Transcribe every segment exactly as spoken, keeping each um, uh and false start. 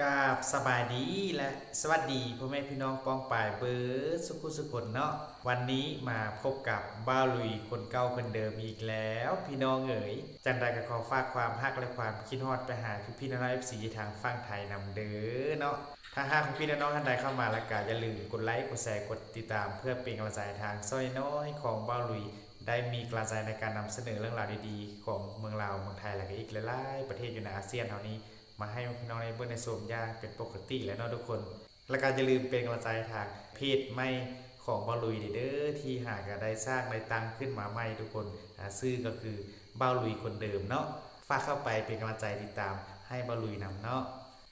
กราบสบายดีและสวัสดีพ่อแม่พี่น้องป้องปายเบิดสุขุสุขคนเนาะ วันนี้มาพบกับบ่าวลุยคนเก่าคนเดิมอีกแล้วพี่น้องเอ๋ย จังใดก็ขอฝากความฮักและความคิดฮอดไปหาพี่ๆน้องๆ เอฟซี ทางฝั่งไทยนำเด้อเนาะ ถ้าหากพี่ๆน้องๆท่านใดเข้ามาแล้วก็อย่าลืมกดไลค์กดแชร์กดติดตามเพื่อเป็นกำลังใจทางช่องน้อยของบ่าวลุย ได้มีกำลังใจในการนำเสนอเรื่องราวดีๆของเมืองลาวเมืองไทยและก็อีกหลายๆประเทศอยู่ในอาเซียนเฮานี้ มาให้พี่น้องได้เบิ่งได้ชมอย่างเป็นปกติแหละเนาะทุกคน แล้วก็อย่าลืมเป็นกำลังใจทางเพจใหม่ของบ่าวลุยเด้อ ที่หาก็ได้สร้างได้ตั้งขึ้นมาใหม่ทุกคน อ่า ชื่อก็คือบ่าวลุยคนเดิมเนาะ ฝากเข้าไปเป็นกำลังใจติดตามให้บ่าวลุยนำเนาะ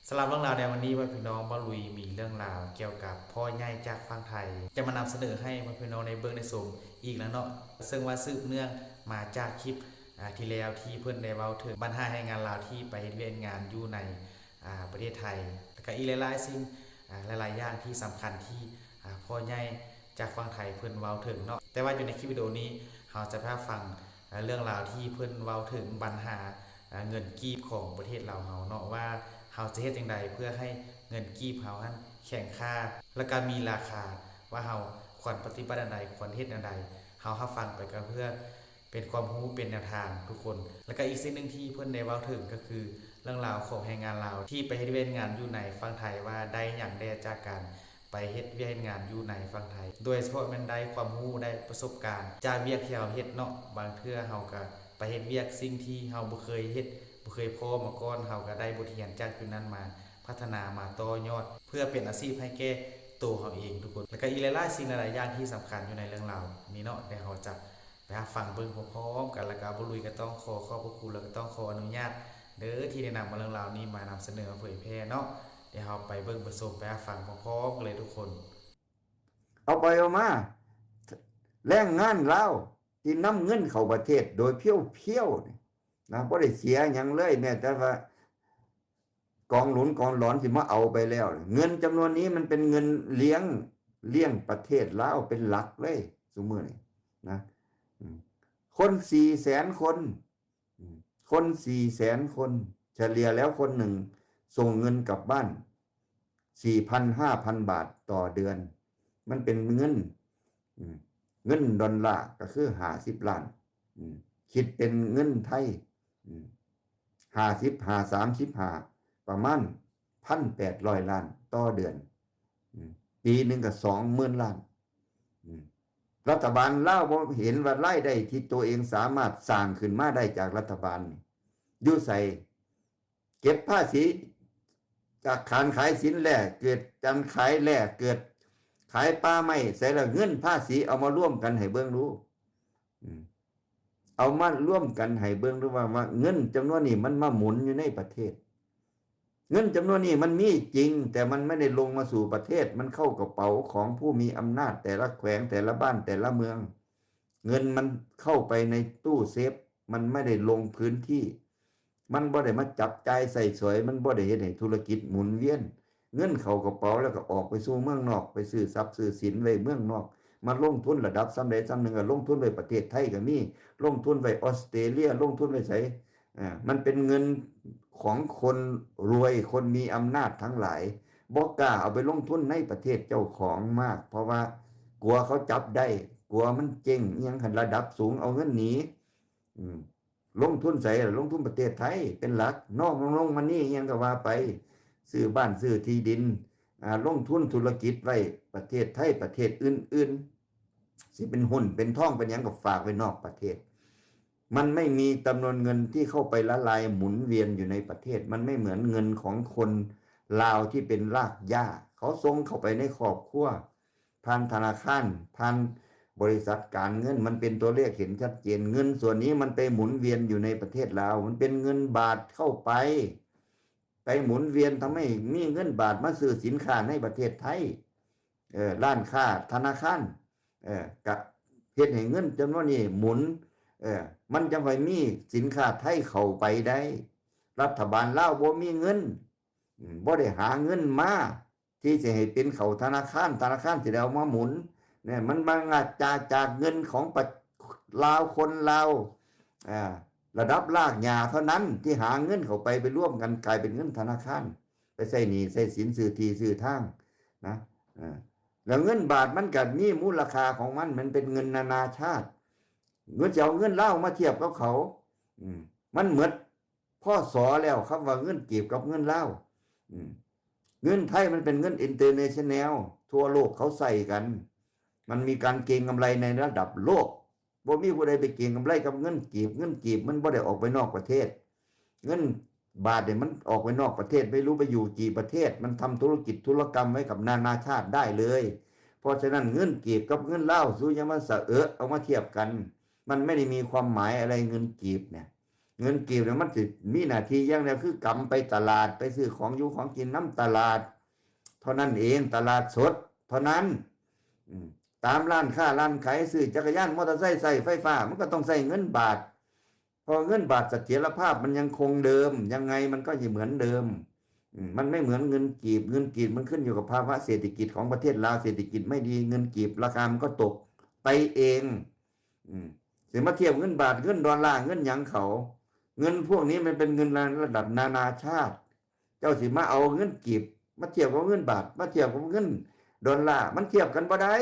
สำหรับเรื่องราวในวันนี้ว่าพี่น้องบ่าวลุยมีเรื่องราวเกี่ยวกับพ่อใหญ่จากฝั่งไทย จะมานำเสนอให้พี่น้องได้เบิ่งได้ชมอีกแล้วเนาะ ซึ่งว่าสืบเนื่องมาจากคลิป อ่า ที่แล้วที่เพิ่นได้เว้าถึงปัญหาแรงงานลาวที่ไปเฮ็ดเวียกเฮ็ดงานอยู่ใน อ่า ประเทศไทย แล้วก็อีกหลายๆสิ่ง อ่า หลายๆอย่างที่สำคัญที่ อ่า พ่อใหญ่จากฝั่งไทยเพิ่นเว้าถึงเนาะ แต่ว่าอยู่ในคลิปวิดีโอนี้เฮาจะพาฟัง อ่า เรื่องราวที่เพิ่นเว้าถึงปัญหา อ่า เงินกีบของประเทศลาวเฮาเนาะ ว่าเฮาจะเฮ็ดจั่งใดเพื่อให้เงินกีบเฮาหั้นแข็งค่า แล้วก็มีราคา ว่าเฮาควรปฏิบัติอันใด ควรเฮ็ดอันใด เฮารับฟังไปก็เพื่อเป็นความรู้เป็นแนวทางทุกคน แล้วก็อีกสิ่งหนึ่งที่เพิ่นได้เว้าถึงก็คือ เรื่องราวของแรงงานลาวที่ไปเฮ็ดเวียกงานอยู่ในฝั่งไทยว่าได้หยังแด่จากการไปเฮ็ดเวียกเฮ็ดงานอยู่ในฝั่งไทย โดยเฉพาะแม่นได้ความรู้ได้ประสบการณ์จากเวียกที่เฮาเฮ็ดเนาะ บางเทื่อเฮาก็ไปเฮ็ดเวียกสิ่งที่เฮาบ่เคยเฮ็ด บ่เคยพ้อมาก่อน เฮาก็ได้บทเรียนจากจุดนั้นมาพัฒนามาต่อยอด เพื่อเป็นอาชีพให้แก่ตัวเฮาเองทุกคน แล้วก็อีกหลายๆสิ่งหลายๆอย่างที่สำคัญอยู่ในเรื่องราวนี้เนาะ เดี๋ยวเฮาจะไปรับฟังเบิ่งพร้อมๆกัน แล้วก็บ่าวลุยก็ต้องขอขอบพระคุณ แล้วก็ต้องขออนุญาตเด้อที่ได้นำเอาเรื่องราวนี้มานำเสนอมาเผยแพร่เนาะ เดี๋ยวเฮาไปเบิ่งไปชมไปรับฟังพร้อมๆกันเลยทุกคน เอาไปเอามา แรงงานลาวที่นำเงินเข้าประเทศโดยเพียวๆนี่นะ บ่ได้เสียหยังเลย แม้แต่ว่ากองหนุนกองหลอนสิมาเอาไปแล้ว เงินจำนวนนี้มันเป็นเงินเลี้ยง เลี้ยงประเทศลาวเป็นหลักเลยซุมื้อนี้นะ อืม คนสี่แสนคน อืม คนสี่แสนคน เฉลี่ยแล้วคนหนึ่งส่งเงินกลับบ้าน สี่พัน ห้าพัน บาทต่อเดือน มันเป็นเงิน อืม เงินดอลลาร์ก็คือห้าสิบล้าน อืม คิดเป็นเงินไทย อืม ห้าสิบ ห้า สามสิบห้า ประมาณ พันแปดร้อย ล้านต่อเดือน อืม ปีหนึ่งก็ สองหมื่น ล้าน อืม รัฐบาลลาวบ่เห็นว่ารายได้ที่ตัวเองสามารถสร้างขึ้นมาได้จากรัฐบาลนี่ อยู่ไส เก็บภาษีจากการขายสินแร่ เกิดการขายแร่ เกิดขายป่าไม้ ไสล่ะ เงินภาษี เอามารวมกันให้เบิ่งดู อืม เอามารวมกันให้เบิ่งดูว่า ว่าเงินจำนวนนี้มันมาหมุนอยู่ในประเทศ เงินจำนวนนี้มันมีจริง แต่มันไม่ได้ลงมาสู่ประเทศ มันเข้ากระเป๋าของผู้มีอำนาจแต่ละแขวง แต่ละบ้าน แต่ละเมือง เงินมันเข้าไปในตู้เซฟ มันไม่ได้ลงพื้นที่ มันบ่ได้มาจับจ่ายใช้สอย มันบ่ได้เฮ็ดให้ธุรกิจหมุนเวียน เงินเข้ากระเป๋าแล้วก็ออกไปสู่เมืองนอก ไปซื้อทรัพย์ซื้อสินไว้เมืองนอก มาลงทุนระดับส่ำใดส่ำหนึ่ง ก็ลงทุนไว้ประเทศไทยก็มี ลงทุนไว้ออสเตรเลีย ลงทุนไว้ไส อ่า มันเป็นเงินของคนรวย คนมีอำนาจทั้งหลาย บ่กล้าเอาไปลงทุนในประเทศเจ้าของมาก เพราะว่ากลัวเขาจับได้ กลัวมันเจ๊ง อิหยังคันระดับสูงเอาเงินหนี อืม ลงทุนไสล่ะ ลงทุนประเทศไทยเป็นหลัก นอกลงมานี่อิหยังก็ว่าไป ซื้อบ้านซื้อที่ดิน อ่า ลงทุนธุรกิจไว้ประเทศไทย ประเทศอื่นๆ สิเป็นหุ้นเป็นทองเป็นหยังก็ฝากไว้นอกประเทศ มันไม่มีจำนวนเงินที่เข้าไปละลายหมุนเวียนอยู่ในประเทศ มันไม่เหมือนเงินของคนลาวที่เป็นรากหญ้า เขาส่งเข้าไปในครอบครัว ผ่านธนาคาร ผ่านบริษัทการเงิน มันเป็นตัวเลขเห็นชัดเจน เงินส่วนนี้มันไปหมุนเวียนอยู่ในประเทศลาว มันเป็นเงินบาทเข้าไป ไปหมุนเวียน ทำให้มีเงินบาทมาซื้อสินค้าในประเทศไทย เออ ร้านค้า ธนาคาร เออ ก็เฮ็ดให้เงินจำนวนนี้หมุน เออ มันจั่งค่อยมีสินค้าไทยเข้าไปได้ รัฐบาลลาวบ่มีเงิน อืม บ่ได้หาเงินมา ที่สิให้เป็นเข้าธนาคาร ธนาคารสิได้เอามาหมุน เนี่ย มันมาจาก จากเงินของประ ลาว คนลาว อ่า ระดับรากหญ้าเท่านั้นที่หาเงินเข้าไป ไปรวมกันกลายเป็นเงินธนาคาร ไปใช้หนี้ใช้สินซื้อที่ซื้อทางนะเออแล้วเงินบาทมันก็มีมูลค่าของมัน มันเป็นเงินนานาชาติ เงินจะเอาเงินลาวมาเทียบกับเขา อืม มันหมด พ.ศ. แล้วครับว่าเงินกีบกับเงินลาว อืม เงินไทยมันเป็นเงิน international ทั่วโลกเขาใช้กัน มันมีการเก็งกำไรในระดับโลก บ่มีผู้ใดไปเก็งกำไรกับเงินกีบ เงินกีบมันบ่ได้ออกไปนอกประเทศ เงินบาทเนี่ยมันออกไปนอกประเทศ ไม่รู้ไปอยู่กี่ประเทศ มันทำธุรกิจธุรกรรมไว้กับนานาชาติได้เลย เพราะฉะนั้นเงินกีบกับเงินลาว สูอย่ามาสะเอะเอามาเทียบกัน มันไม่ได้มีความหมายอะไรเงินกีบเนี่ย เงินกีบเนี่ยมันสิมีหน้าที่อย่างเดียวคือกำไปตลาด ไปซื้อของอยู่ของกินนำตลาด เท่านั้นเอง ตลาดสด เท่านั้น อืม ตามร้านค้าร้านขายซื้อจักรยานมอเตอร์ไซค์ใช้ไฟฟ้า มันก็ต้องใช้เงินบาท เพราะเงินบาทเสถียรภาพมันยังคงเดิม ยังไงมันก็จะเหมือนเดิม อืม มันไม่เหมือนเงินกีบ เงินกีบมันขึ้นอยู่กับภาวะเศรษฐกิจของประเทศลาว เศรษฐกิจไม่ดี เงินกีบราคามันก็ตกไปเอง อืม สิมาเทียบเงินบาท เงินดอลลาร์ เงินหยังเขา เงินพวกนี้มันเป็นเงินระดับนานาชาติ เจ้าสิมาเอาเงินกีบ มาเทียบกับเงินบาท มาเทียบกับเงินดอลลาร์ มันเทียบกันบ่ได้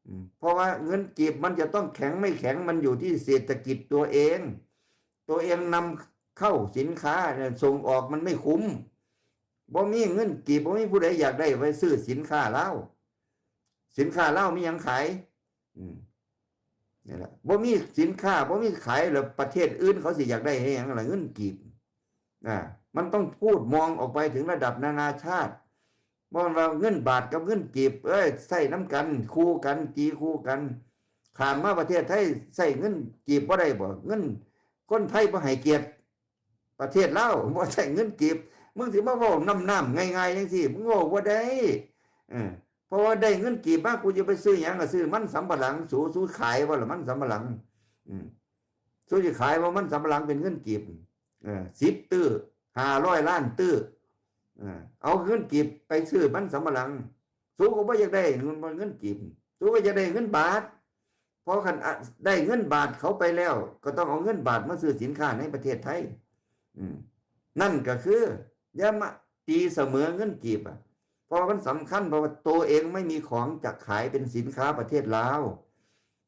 อืม เพราะว่าเงินกีบมันจะต้องแข็งไม่แข็ง มันอยู่ที่เศรษฐกิจตัวเอง ตัวเองนำเข้าสินค้าเนี่ย ส่งออกมันไม่คุ้ม บ่มีเงินกีบ บ่มีผู้ใดอยากได้ไปซื้อสินค้าลาว สินค้าลาวมีหยังขาย อืม นี่แหละ บ่มีสินค้า บ่มีขาย แล้วประเทศอื่นเขาสิอยากได้อิหยังล่ะ เงินกีบ อ่า มันต้องพูดมองออกไปถึงระดับนานาชาติ บ่แม่นว่าเงินบาทกับเงินกีบ เอ้ย ใช้นำกัน คู่กัน ตีคู่กัน ข้ามมาประเทศไทย ใช้เงินกีบบ่ได้บ่ เงิน คนไทยบ่ให้เกียรติประเทศลาว บ่ใช้เงินกีบ มึงสิมาเว้าน้ำๆ ง่ายๆ จังซี่ มึงเว้าบ่ได้ เออ เพราะว่าได้เงินกีบมา กูจะไปซื้อหยังก็ซื้อมันสำปะหลัง สู สูขายบ่ล่ะมันสำปะหลัง อืม สูสิขายว่ามันสำปะหลังเป็นเงินกีบ เออ สิบตื้อ ห้าร้อยล้านตื้อ เออ เอาเงินกีบไปซื้อมันสำปะหลัง สูก็บ่อยากได้เงิน เงินกีบ สูก็อยากได้เงินบาท เพราะคันอะ ได้เงินบาทเขาไปแล้ว ก็ต้องเอาเงินบาทมาซื้อสินค้าในประเทศไทย อืม นั่นก็คือ อย่ามาตีเสมอเงินกีบอะ เพราะว่ามันสำคัญ เพราะว่าตัวเองไม่มีของจะขายเป็นสินค้าประเทศลาว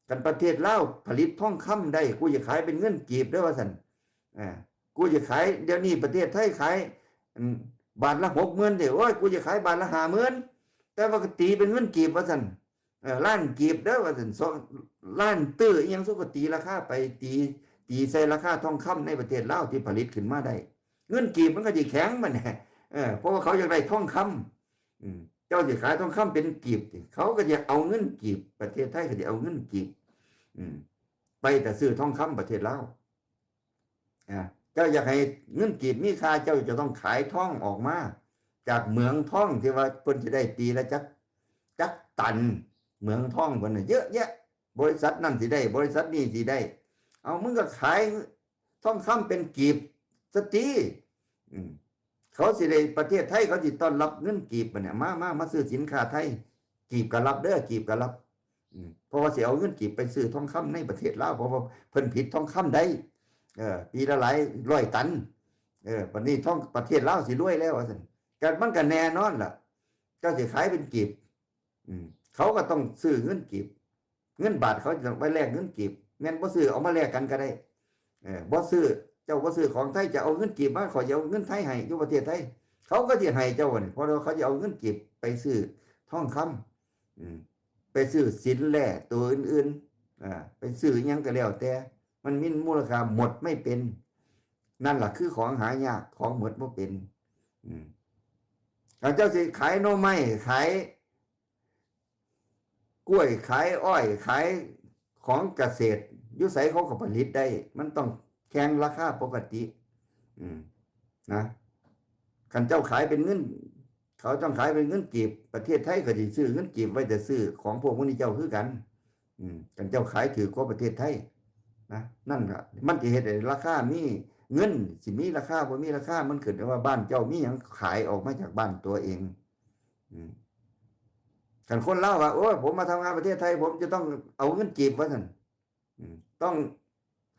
คันประเทศลาวผลิตทองคำได้ กูจะขายเป็นเงินกีบเด้อว่าซั่น อ่า กูจะขาย เดี๋ยวนี้ประเทศไทยขาย อืม บาทละหกหมื่นเด้อ โอ้ย กูจะขายบาทละห้าหมื่น แต่ว่าก็ตีเป็นเงินกีบว่าซั่น เออ ล้านกีบเด้อว่าซั่น สอง ล้านตื้ออิหยัง สุก็ตีราคาไป ตี ตีใส่ราคาทองคำในประเทศลาวที่ผลิตขึ้นมาได้ เงินกีบมันก็สิแข็งมันแหละ เออ เพราะว่าเขาอยากได้ทองคำ อืม เจ้าสิขายทองคำเป็นกีบ เขาก็จะเอาเงินกีบ ประเทศไทยก็จะเอาเงินกีบ อืม ไปแต่ซื้อทองคำประเทศลาว อ่า เจ้าอยากให้เงินกีบมีค่า เจ้าจะต้องขายทองออกมา จากเหมืองทองที่ว่าเพิ่นจะได้ปีละจัก จักตัน เหมืองทองเพิ่นน่ะเยอะแยะ บริษัทนั่นสิได้ บริษัทนี้สิได้ เอา มึงก็ขายทองคำเป็นกีบซะติ อืม เขาสิได้ ประเทศไทยเขาสิต้อนรับเงินกีบบัดเนี่ย มา มา มาซื้อสินค้าไทย กีบก็รับเด้อ กีบก็รับ อืม เพราะว่าสิเอาเงินกีบไปซื้อทองคำในประเทศลาว เพราะว่าเพิ่นผลิตทองคำได้ เออ ปีละหลายร้อยตัน เออ บัดนี้ทอง ประเทศลาวสิรวยแล้วว่าซั่น ก็มันก็แน่นอนล่ะ เจ้าสิขายเป็นกีบ อืม เขาก็ต้องซื้อเงินกีบ เงินบาทเขาจะไปแลกเงินกีบ แม่นบ่ซื้อเอามาแลกกันก็ได้ เออ บ่ซื้อ เจ้าบ่ซื้อของไทย จะเอาเงินกีบมา ข้อยจะเอาเงินไทยให้ อยู่ประเทศไทย เขาก็สิให้เจ้านี่ เพราะว่าเขาจะเอาเงินกีบไปซื้อทองคำ อืม ไปซื้อสินแร่ตัวอื่นๆ อ่า ไปซื้ออิหยังก็แล้วแต่ มันมีมูลค่าหมดไม่เป็น นั่นล่ะคือของหายาก ของหมดบ่เป็น อืม เอา เจ้าสิขายหน่อไม้ ขายกล้วย ขายอ้อย ขายของเกษตร อยู่ไสเขาก็ผลิตได้ มันต้องแข่งราคาปกติ อืม นะ คันเจ้าขายเป็นเงิน เขาต้องขายเป็นเงินกีบ ประเทศไทยก็สิซื้อเงินกีบไว้แต่ซื้อของพวกพวกนี้เจ้าคือกัน อืม คันเจ้าขายถือกว่าประเทศไทย นะ นั่นล่ะ มันสิเฮ็ดให้ราคามี เงินสิมีราคา บ่มีราคา มันขึ้นกับว่าบ้านเจ้ามีหยังขายออกมาจากบ้านตัวเอง อืม คันคนลาวว่า โอ้ย ผมมาทำงานประเทศไทย ผมจะต้องเอาเงินกีบว่าซั่น อืม ต้อง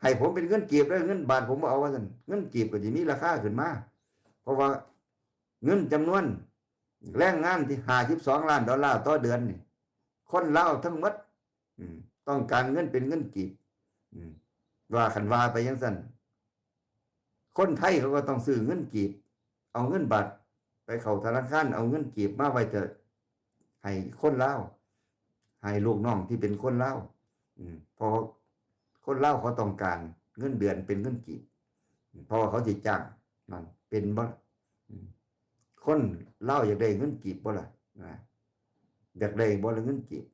ให้ผมเป็นเงินกีบเด้อ เงินบาทผมบ่เอาว่าซั่น เงินกีบก็สิมีราคาขึ้นมา เพราะว่า เงินจำนวนแรงงานที่ห้าสิบสองล้านดอลลาร์ต่อเดือนนี่ คนลาวทั้งหมด อืม ต้องการเงินเป็นเงินกีบ อืม ว่าคันว่าไปจั่งซั้น คนไทยเขาก็ต้องซื้อเงินกีบ เอาเงินบาทไปเข้าธนาคาร เอาเงินกีบมาไว้เถอะ ให้คนลาว ให้ลูกน้องที่เป็นคนลาว อืม เพราะคนลาวเขาต้องการเงินเดือนเป็นเงินกีบ เพราะว่าเขาสิจ้าง นั่น เป็นบ่ อืม คนลาวอยากได้เงินกีบบ่ล่ะ นะ อยากได้บ่ล่ะเงินกีบ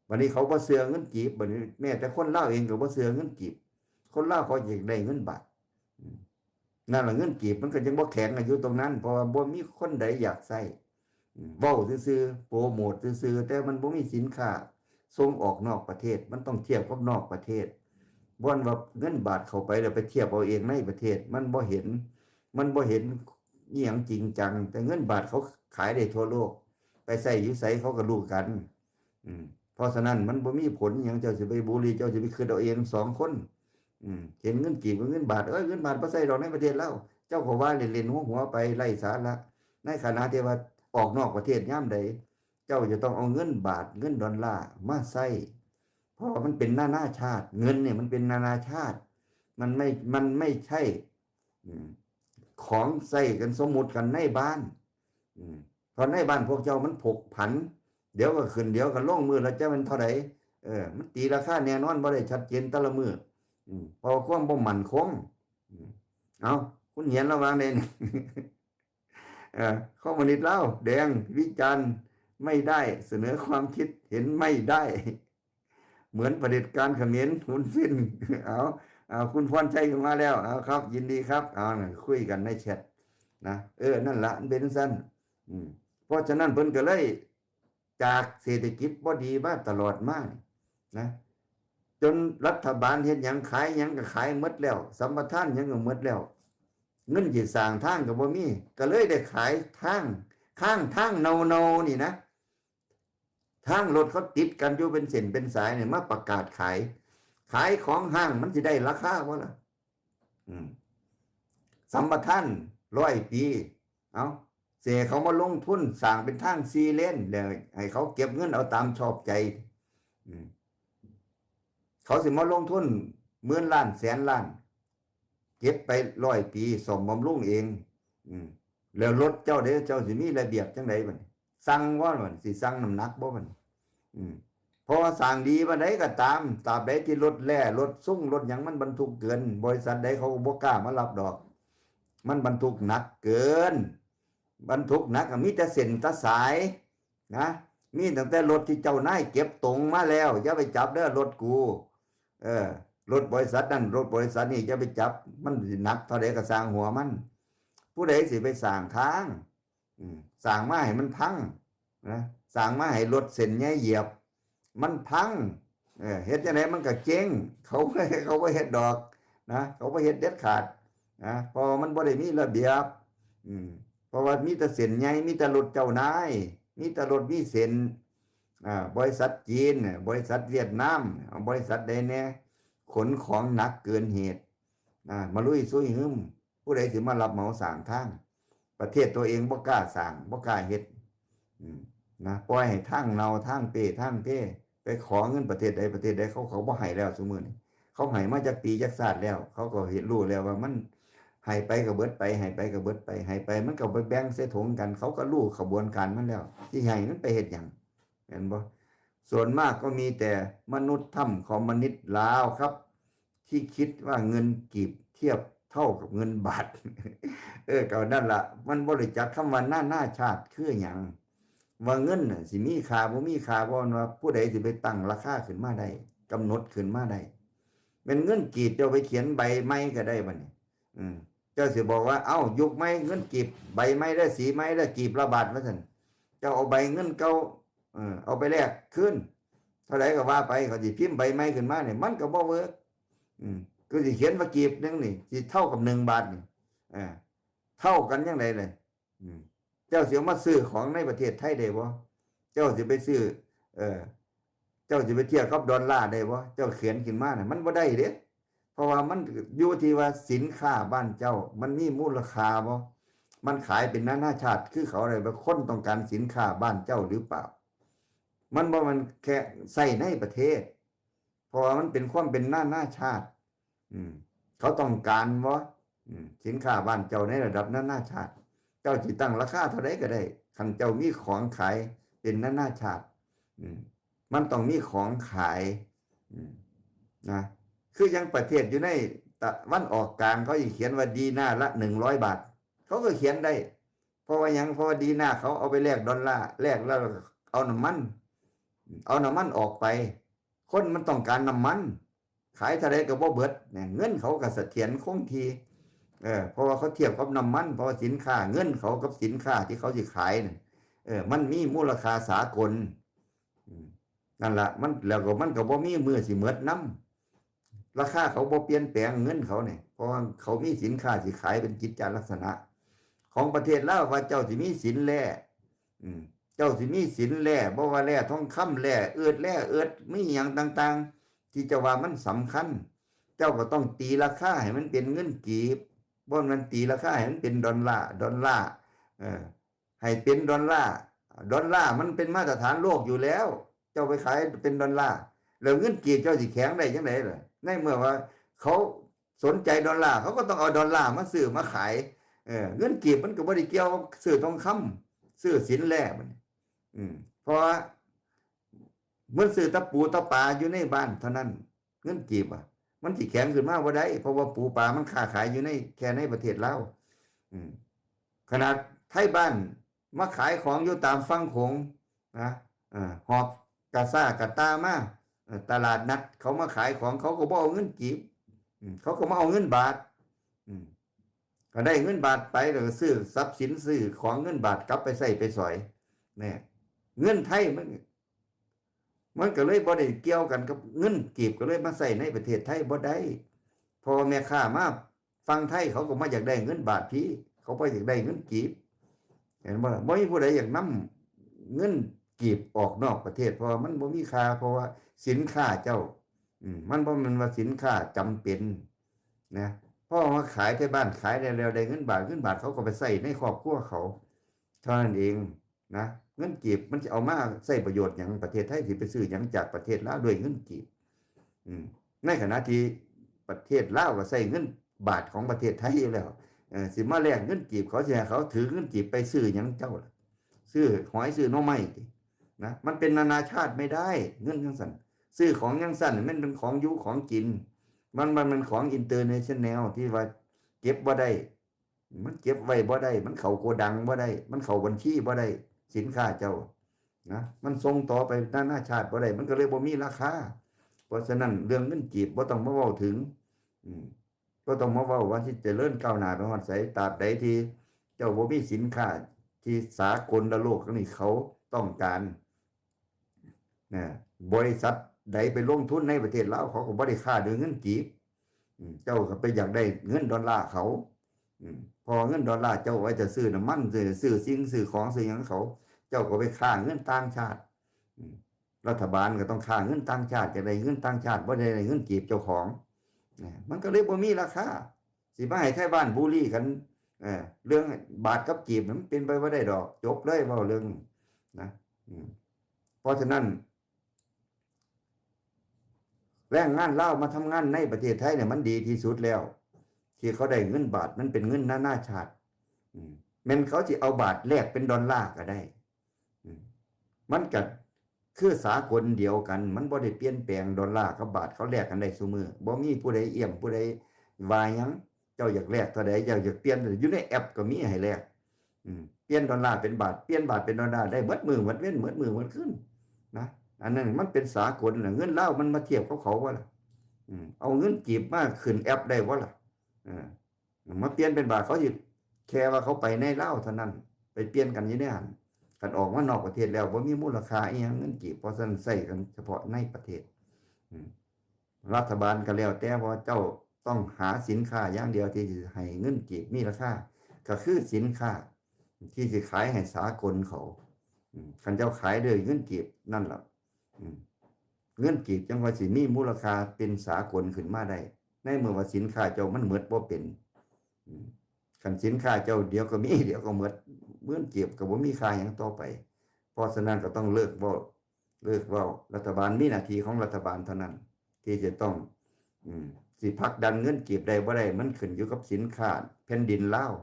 บัดนี้เขาบ่เชื่อเงินกีบ บัดนี้แม้แต่คนลาวเองก็บ่เชื่อเงินกีบ คนลาวเขาอยากได้เงินบาท อืม นั่นล่ะ เงินกีบมันก็ยังบ่แข็งอยู่ตรงนั้น เพราะว่าบ่มีคนใดอยากใช้ อืม เว้าซื่อๆ โปรโมทซื่อๆ แต่มันบ่มีสินค้าส่งออกนอกประเทศ มันต้องเทียบกับนอกประเทศ บ่อนว่าเงินบาทเข้าไปแล้วไปเทียบเอาเองในประเทศ มันบ่เห็น มันบ่เห็นอีหยังจริงจัง แต่เงินบาทเขาขายได้ทั่วโลก ไปใช้อยู่ไสเขาก็รู้กัน อืม เพราะฉะนั้นมันบ่มีผลอิหยัง เจ้าสิไปบูลลี่ เจ้าสิไปคิดเอาเองสองคน อืม เห็นเงินกีบกับเงินบาท เอ้ย เงินบาทบ่ใช้ดอกในประเทศลาว เจ้าก็ว่าเล่นๆ หัวๆ ไปไร้สาระ ในขณะที่ว่าออกนอกประเทศยามใด เจ้าจะต้องเอาเงินบาท เงินดอลลาร์มาใช้ เพราะว่ามันเป็นนานาชาติ เงินเนี่ยมันเป็นนานาชาติ มันไม่ มันไม่ใช่ อืม ของใช้กันสมมุติกันในบ้าน อืม เพราะในบ้านพวกเจ้ามันผกผัน เดี๋ยวก็ขึ้น เดี๋ยวก็ลง มื้อละจะเป็นเท่าใด เออ มันตีราคาแน่นอนบ่ได้ชัดเจนแต่ละมื้อ อืม เพราะว่าความบ่มั่นคง อืม เอา คุณเหียนระวังเด้นี่ เอ่อ คอมมิวนิสต์ลาวแดง วิจารณ์ไม่ได้ เสนอความคิดเห็นไม่ได้ เหมือนเผด็จการเขมร หุนเซน เอา เอา คุณพรชัยขึ้นมาแล้ว เอาครับ ยินดีครับ เอานะ คุยกันในแชทนะ เออ นั่นละ มันเป็นจั่งซั้น อืม เพราะฉะนั้นเพิ่นก็เลย จากเศรษฐกิจบ่ดีมาตลอดมานี่นะ จนรัฐบาลเฮ็ดหยัง ขายหยังก็ขายหมดแล้ว สัมปทานหยังก็หมดแล้ว เงินสิสร้างทางก็บ่มี ก็เลยได้ขายทาง ข้างทางเนาๆ นี่นะ ทางรถเขาติดกันอยู่เป็นเส้นเป็นสายเนี่ย มาประกาศขาย ขายของห้างมันสิได้ราคาบ่ล่ะ อืม สัมปทานร้อยปี เอา เสียเขามาลงทุนสร้างเป็นทางสี่เลน แล้วให้เขาเก็บเงินเอาตามชอบใจ อืม เขาสิมาลงทุนหมื่นล้านแสนล้าน เก็บไปร้อยปี ซ่อมบำรุงเอง อืม แล้วรถเจ้าเด้ เจ้าสิมีระเบียบจั่งใดบัดนี้ สั่งบ่บัดนี้ สิสั่งน้ำหนักบ่บัดนี้ อืม เพราะว่าสร้างดีปานใดก็ตาม ตราบใดที่รถแล่ รถซุง รถหยังมันบรรทุกเกิน บริษัทใดเขาก็บ่กล้ามารับดอก มันบรรทุกหนักเกิน บรรทุกหนักอะ มีแต่เส้นแต่สายนะ มีตั้งแต่รถที่เจ้านายเก็บตงมาแล้ว อย่าไปจับเด้อรถกู เออ รถบริษัทนั่น รถบริษัทนี่ อย่าไปจับ มันสิหนักเท่าใดก็ซ่างหัวมัน ผู้ใดสิไปสร้างทาง อืม สร้างมาให้มันพังนะ สร้างมาให้รถเส้นใยเหยียบ มันพัง เออ เฮ็ดจั่งใดมันก็เจ๊ง เขา เขาบ่เฮ็ดดอกนะ เขาบ่เฮ็ดเด็ดขาดนะ เพราะว่ามันบ่ได้มีระเบียบ อืม เพราะว่ามีแต่เส้นใย มีแต่รถเจ้านาย มีแต่รถมีเส้น อ่า บริษัทจีนเนี่ย บริษัทเวียดนามเนี่ย บริษัทใดแน่ ขนของหนักเกินเหตุ อ่า มาลุยซุยฮึม ผู้ใดสิมารับเหมาสร้างทาง ประเทศตัวเองบ่กล้าสร้าง บ่กล้าเฮ็ด อืม นะ ปล่อยให้ทางเน่า ทางเป ทางเป ไปขอเงินประเทศใดประเทศใด เขา เขาบ่ให้แล้วซุมื้อนี้ เขาให้มาจักปีจักชาติแล้ว เขาก็เห็นรู้แล้วว่ามันให้ไปก็เบิดไป ให้ไปก็เบิดไป ให้ไปมันก็ไปแบ่งใส่ถุงกัน เขาก็รู้ขบวนการมันแล้ว สิให้มันไปเฮ็ดหยัง เห็นบ่ ส่วนมากก็มีแต่มนุษย์ถ้ำคอมมิวนิสต์ลาวครับ ที่คิดว่าเงินกีบเทียบเท่ากับเงินบาท เออ ก็นั่นล่ะ มันบ่รู้จักคำว่านานาชาติคือหยัง ว่าเงินน่ะสิมีค่าบ่มีค่าบ่ ว่าผู้ใดสิไปตั้งราคาขึ้นมาได้ กำหนดขึ้นมาได้ แม่นเงินกีบเจ้าไปเขียนใบใหม่ก็ได้บัดนี้ อืม เจ้าสิบอกว่า เอ้า ยุคใหม่เงินกีบใบใหม่เด้อ สีใหม่เด้อ กีบละบาท ว่าซั่น เจ้าเอาใบเงินเก่า เออ เอาไปแลกคืน เท่าใดก็ว่าไป เขาสิพิมพ์ใบใหม่ขึ้นมาเนี่ย มันก็บ่เวิร์ก อืม คือสิเขียนว่ากีบหนึ่งนี่ สิเท่ากับหนึ่งบาทนี่ เออ เท่ากันจั่งใดเลย อืม เจ้าสิเอามาซื้อของในประเทศไทยได้บ่ เจ้าสิไปซื้อ เออ เจ้าสิไปเทียบกับดอลลาร์ได้บ่ เจ้าเขียนขึ้นมาน่ะ มันบ่ได้เด้ เพราะว่ามันอยู่ที่ว่าสินค้าบ้านเจ้า มันมีมูลค่าบ่ มันขายเป็นนานาชาติคือเขาเลยว่าคนต้องการสินค้าบ้านเจ้าหรือเปล่า มันบ่มันแค่ใส่ในประเทศ เพราะว่ามันเป็นความเป็นนานาชาติ อืม เขาต้องการบ่อืม สินค้าบ้านเจ้าในระดับนานาชาติ เจ้าสิตั้งราคาเท่าใดก็ได้ คันเจ้ามีของขายเป็นนานาชาติ อืม มันต้องมีของขาย อืม นะ คือยังประเทศอยู่ในตะวันออกกลางเขาสิเขียนว่าดีนาร์ละหนึ่งร้อยบาท เขาก็เขียนได้ เพราะว่าหยัง เพราะว่าดีนาร์เขาเอาไปแลกดอลลาร์ แลกแล้วเอาน้ำมัน เอาน้ำมันออกไป คนมันต้องการน้ำมัน ขายเท่าใดก็บ่เบิดเนี่ย เงินเขาก็เสถียรคงที่ เออ เพราะว่าเขาเทียบกับน้ำมัน เพราะว่าสินค้า เงินเขากับสินค้าที่เขาสิขายเนี่ย เออ มันมีมูลค่าสากล อืม นั่นละ มัน แล้วก็มันก็บ่มีมื้อสิหมดนำ ราคาเขาบ่เปลี่ยนแปลงเงินเขาเนี่ย เพราะว่าเขามีสินค้าสิขายเป็นกิจจลักษณะ ของประเทศลาวว่าเจ้าสิมีสินแร่ อืม เจ้าสิมีสินแร่ บ่ว่าแร่ทองคำ แร่เอิร์ธ แร่เอิร์ธ มีหยังต่างๆ ที่เจ้าว่ามันสำคัญ เจ้าก็ต้องตีราคาให้มันเป็นเงินกีบ บ่แม่นตีราคาให้มันเป็นดอลลาร์ ดอลลาร์ เออ ให้เป็นดอลลาร์ ดอลลาร์มันเป็นมาตรฐานโลกอยู่แล้ว เจ้าไปขายเป็นดอลลาร์ แล้วเงินกีบเจ้าสิแข็งได้จังได๋ล่ะ ในเมื่อว่าเขาสนใจดอลลาร์ เขาก็ต้องเอาดอลลาร์มาซื้อมาขาย เออ เงินกีบมันก็บ่ได้เกี่ยวกับซื้อทองคำ ซื้อสินแร่มัน อืม เพราะว่ามันซื้อตะปูตะปาอยู่ในบ้านเท่านั้น เงินกีบอ่ะ มันสิแข็งขึ้นมาบ่ได้ เพราะว่าปูปลามันค้าขายอยู่ใน แค่ในประเทศลาว อืม ขนาดไทบ้านมาขายของอยู่ตามฝั่งโขงนะ เออ หอบกะซ่ากะตามา เออ ตลาดนัดเขามาขายของ เขาก็บ่เอาเงินกีบ อืม เขาก็มาเอาเงินบาท อืม ก็ได้เงินบาทไป แล้วก็ซื้อทรัพย์สิน ซื้อของเงินบาทกลับไปใช้ไปสอย เนี่ย เงินไทยมัน มันก็เลยบ่ได้เกี่ยวกันกับเงินกีบ ก็เลยมาใช้ในประเทศไทยบ่ได้ เพราะว่าแม่ค้ามาฝั่งไทยเขาก็มาอยากได้เงินบาทพี่ เขาบ่อยากได้เงินกีบ เห็นบ่ล่ะ บ่มีผู้ใดอยากนำเงินกีบออกนอกประเทศ เพราะว่ามันบ่มีค่า เพราะว่าสินค้าเจ้า อืม มันบ่แม่นว่าสินค้าจำเป็นนะ เพราะว่าขายไทบ้านขายได้แล้วได้เงินบาท เงินบาทเขาก็ไปใช้ในครอบครัวเขา เท่านั้นเองนะ เงินกีบมันจะเอามาใช้ประโยชน์หยัง ประเทศไทยสิไปซื้อหยังจากประเทศลาวด้วยเงินกีบ อืม ในขณะที่ประเทศลาวก็ใช้เงินบาทของประเทศไทยอยู่แล้ว เออ สิมาแลกเงินกีบ เขาสิให้เขาถือเงินกีบไปซื้อหยังเจ้าล่ะ ซื้อหอยซื้อหน่อไม้ติ นะ มันเป็นนานาชาติไม่ได้ เงินจั่งซั้น ซื้อของจั่งซั้น มันเป็นของอยู่ของกิน มัน มันเป็นของ international ที่ว่าเก็บบ่ได้ มันเก็บไว้บ่ได้ มันเข้าโกดังบ่ได้ มันเข้าบัญชีบ่ได้ สินค้าเจ้า นะ มันส่งต่อไปนานาชาติบ่ได้ มันก็เลยบ่มีราคา เพราะฉะนั้นเรื่องเงินกีบบ่ต้องมาเว้าถึง อืม บ่ต้องมาเว้าว่าสิเจริญก้าวหน้าไปฮอดไส ตราบใดที่เจ้าบ่มีสินค้าที่สากลโลกนี่เขาต้องการ นะ บริษัทใดไปลงทุนในประเทศลาว เขาก็บ่ได้ค้าด้วยเงินกีบ อืม เจ้าก็ไปอยากได้เงินดอลลาร์เขา อืม เพราะเงินดอลลาร์เจ้าไว้จะซื้อน้ำมัน ซื้อ ซื้อสิ่ง ซื้อของ ซื้อหยังเขา เจ้าก็ไปค้าเงินต่างชาติ อืม รัฐบาลก็ต้องค้าเงินต่างชาติ จะได้เงินต่างชาติ บ่ได้เงินกีบเจ้าของ นะ มันก็เลยบ่มีราคา สิมาให้ไทบ้านบูลลี่กัน เอ่อ เรื่องบาทกับกีบ มันเป็นไปบ่ได้ดอก จบเลย เว้าเรื่อง นะ อืม เพราะฉะนั้น แรงงานลาวมาทำงานในประเทศไทยเนี่ย มันดีที่สุดแล้ว ที่เขาได้เงินบาท มันเป็นเงินนานาชาติ อืม แม่นเขาสิเอาบาทแลกเป็นดอลลาร์ก็ได้ อืม มันก็คือสากลเดียวกัน มันบ่ได้เปลี่ยนแปลง ดอลลาร์กับบาทเขาแลกกันได้ซุมื้อ บ่มีผู้ใดเอี่ยม ผู้ใดว่าหยัง เจ้าอยากแลกเท่าใด เจ้าอยากเปลี่ยน อยู่ในแอปก็มีให้แลก อืม เปลี่ยนดอลลาร์เป็นบาท เปลี่ยนบาทเป็นดอลลาร์ได้หมดมื้อหมดเว็น หมดมื้อหมดคืน นะ อันนั้นมันเป็นสากลน่ะ เงินลาวมันมาเทียบกับเขาบ่ล่ะ อืม เอาเงินกีบมาขึ้นแอปได้บ่ล่ะ เออ มาเปลี่ยนเป็นบาท เขาสิแค่ว่าเขาไปในลาวเท่านั้น ไปเปลี่ยนกันอยู่ในหั้น คันออกมานอกประเทศแล้วบ่มีมูลค่าอิหยังเงินกีบ เพราะฉะนั้นใช้กันเฉพาะในประเทศ อืม รัฐบาลก็แล้วแต่ว่าเจ้าต้องหาสินค้าอย่างเดียวที่สิให้เงินกีบมีราคา ก็คือสินค้าที่สิขายให้สากลเขา อืม คันเจ้าขายด้วยเงินกีบนั่นล่ะ อืม เงินกีบจั่งว่าสิมีมูลค่าเป็นสากลขึ้นมาได้ ในเมื่อว่าสินค้าเจ้ามันหมดบ่เป็น อืม คันสินค้าเจ้าเดียวก็มี เดี๋ยวก็หมด เงินเก็บก็บ่มีค่าหยังต่อไป เพราะฉะนั้นก็ต้องเลิกเว้า เลิกเว้า รัฐบาลมีหน้าที่ของรัฐบาลเท่านั้น ที่จะต้อง อืม สิผลักดันเงินเก็บได้บ่ได้ มันขึ้นอยู่กับสินค้าแผ่นดินลาว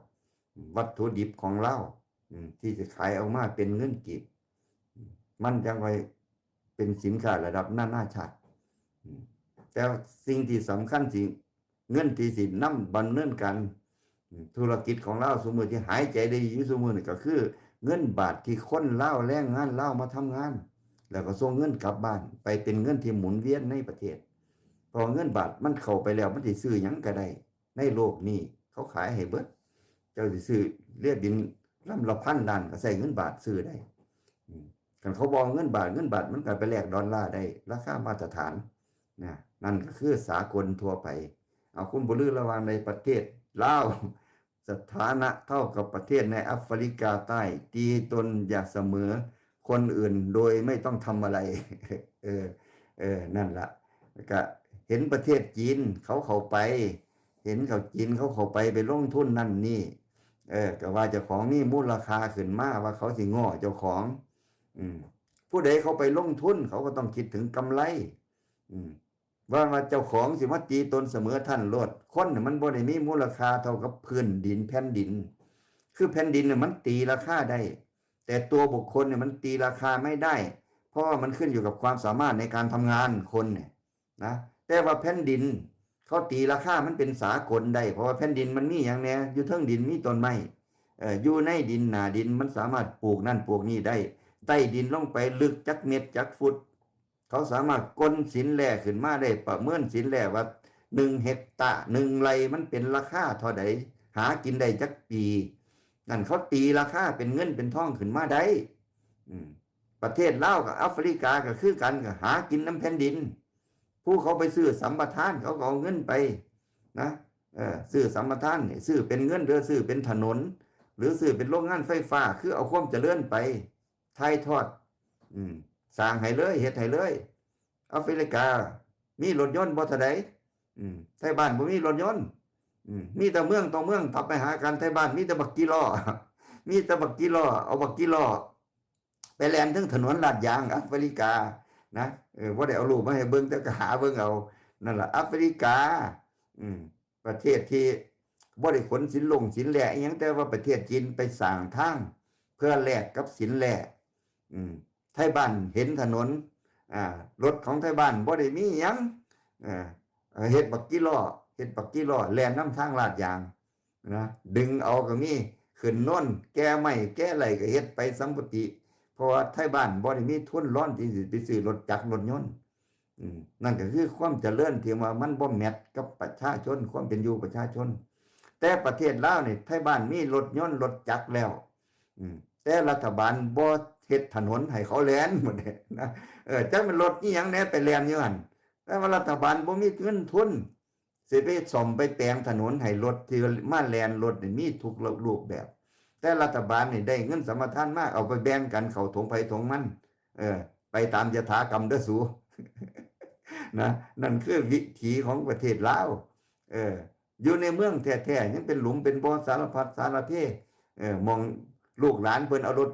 วัตถุดิบของลาว อืม ที่จะขายออกมาเป็นเงินเก็บ มันจั่งค่อยเป็นสินค้าระดับนานาชาติ อืม แต่สิ่งที่สำคัญสิ เงินที่สินำดำเนินการ อืม ธุรกิจของลาวซุมื้อที่หายใจได้อยู่ซุมื้อนี่ก็คือ เงินบาทที่คนลาว แรงงานลาวมาทำงาน แล้วก็ส่งเงินกลับบ้าน ไปเป็นเงินที่หมุนเวียนในประเทศ เพราะเงินบาทมันเข้าไปแล้ว มันสิซื้อหยังก็ได้ ในโลกนี้ เขาขายให้เบิด เจ้าสิซื้อเรือบินลำละพันล้านก็ใช้เงินบาทซื้อได้ อืม คันเขาบ่เอาเงินบาท เงินบาทมันก็ไปแลกดอลลาร์ได้ ราคามาตรฐาน นะ นั่นก็คือสากลทั่วไป เอา คุณบุญลือ ระหว่างในประเทศลาว สถานะเท่ากับประเทศในแอฟริกาใต้ ตีตนอย่าเสมอคนอื่นโดยไม่ต้องทำอะไร เออ เออ นั่นละ แล้วก็เห็นประเทศจีนเขาเข้าไป เห็นเขาจีนเขาเข้าไป ไปลงทุนนั่นนี่ เออ ก็ว่าเจ้าของมีมูลค่าขึ้นมา ว่าเขาสิง้อเจ้าของ อืม ผู้ใดเขาไปลงทุน เขาก็ต้องคิดถึงกำไร อืม ว่า ว่าเจ้าของสิมาตีตนเสมอท่านโลด คนน่ะมันบ่ได้มีมูลค่าเท่ากับพื้นดินแผ่นดิน คือแผ่นดินเนี่ยมันตีราคาได้ แต่ตัวบุคคลเนี่ยมันตีราคาไม่ได้ เพราะว่ามันขึ้นอยู่กับความสามารถในการทำงานคนเนี่ยนะ แต่ว่าแผ่นดินเขาตีราคามันเป็นสากลได้ เพราะว่าแผ่นดินมันมีอย่างแน่ อยู่เทิงดินมีต้นไม้ เอ่อ อยู่ในดินหน้าดินมันสามารถปลูกนั่นปลูกนี่ได้ ใต้ดินลงไปลึกจักเมตรจักฟุต เขาสามารถกลนศิลแร่ขึ้นมาได้ ประเมินศิลแร่ว่าหนึ่งเฮกตาร์ หนึ่งไร่มันเป็นราคาเท่าใด หากินได้จักปี นั่นเขาตีราคาเป็นเงินเป็นทองขึ้นมาได้ อืม ประเทศลาวกับแอฟริกาก็คือกัน ก็หากินนำแผ่นดิน ผู้เขาไปซื้อสัมปทาน เขาก็เอาเงินไปนะ เออ ซื้อสัมปทานนี่ ซื้อเป็นเงิน หรือซื้อเป็นถนน หรือซื้อเป็นโรงงานไฟฟ้า คือเอาความเจริญไปถ่ายทอด อืม สร้างให้เลย เฮ็ดให้เลย แอฟริกา มีรถยนต์บ่เท่าใด อืม ไทบ้านบ่มีรถยนต์ อืม มีแต่เมืองต่อเมืองตับไปหากัน ไทบ้านมีแต่บักกี่ล้อ มีแต่บักกี่ล้อ เอาบักกี่ล้อ ไปแล่นเทิงถนนลาดยางแอฟริกานะ เออ บ่ได้เอารูปมาให้เบิ่ง แต่ก็หาเบิ่งเอา นั่นล่ะ แอฟริกา อืม ประเทศที่บ่ได้ขนศิลลงศิลแร่อิหยัง แต่ว่าประเทศจีนไปสร้างทางเพื่อแลกกับศิลแร่ อืม ไทบ้านเห็นถนน อ่า รถของไทบ้านบ่ได้มีหยัง เอ่อ เฮ็ดบักกี่ล้อ เฮ็ดบักกี่ล้อแล่นนำทางลาดยาง นะ ดึงเอาก็มี ขึ้นโนน แก่ไม้แก่ไรก็เฮ็ดไปสำปะติ เพราะว่าไทบ้านบ่ได้มีทุนรอนที่สิไปซื้อรถจักรรถยนต์ อืม นั่นก็คือความเจริญที่ว่ามันบ่แมทกับประชาชน ความเป็นอยู่ประชาชน แต่ประเทศลาวนี่ ไทบ้านมีรถยนต์รถจักรแล้ว อืม แต่รัฐบาลบ่เฮ็ดถนนให้เขาแล่นหมดเลยนะ เออ จักมันรถอีหยังแหน่ไปแล่นอยู่หั่น แต่ว่ารัฐบาลบ่มีเงินทุน สิไปซ่อมไปแปลงถนนให้รถที่มาแล่นรถนี่มีทุกรูปแบบ แต่รัฐบาลนี่ได้เงินสัมปทานมา เอาไปแบ่งกันเข้าถงไผถงมัน เออ ไปตามยถากรรมเด้อสู นะ นั่นคือวิถีของประเทศลาว เออ อยู่ในเมืองแท้ๆ ยังเป็นหลุมเป็นบ่อสารพัดสารเพ เออ หม่องลูกหลานเพิ่นเอารถ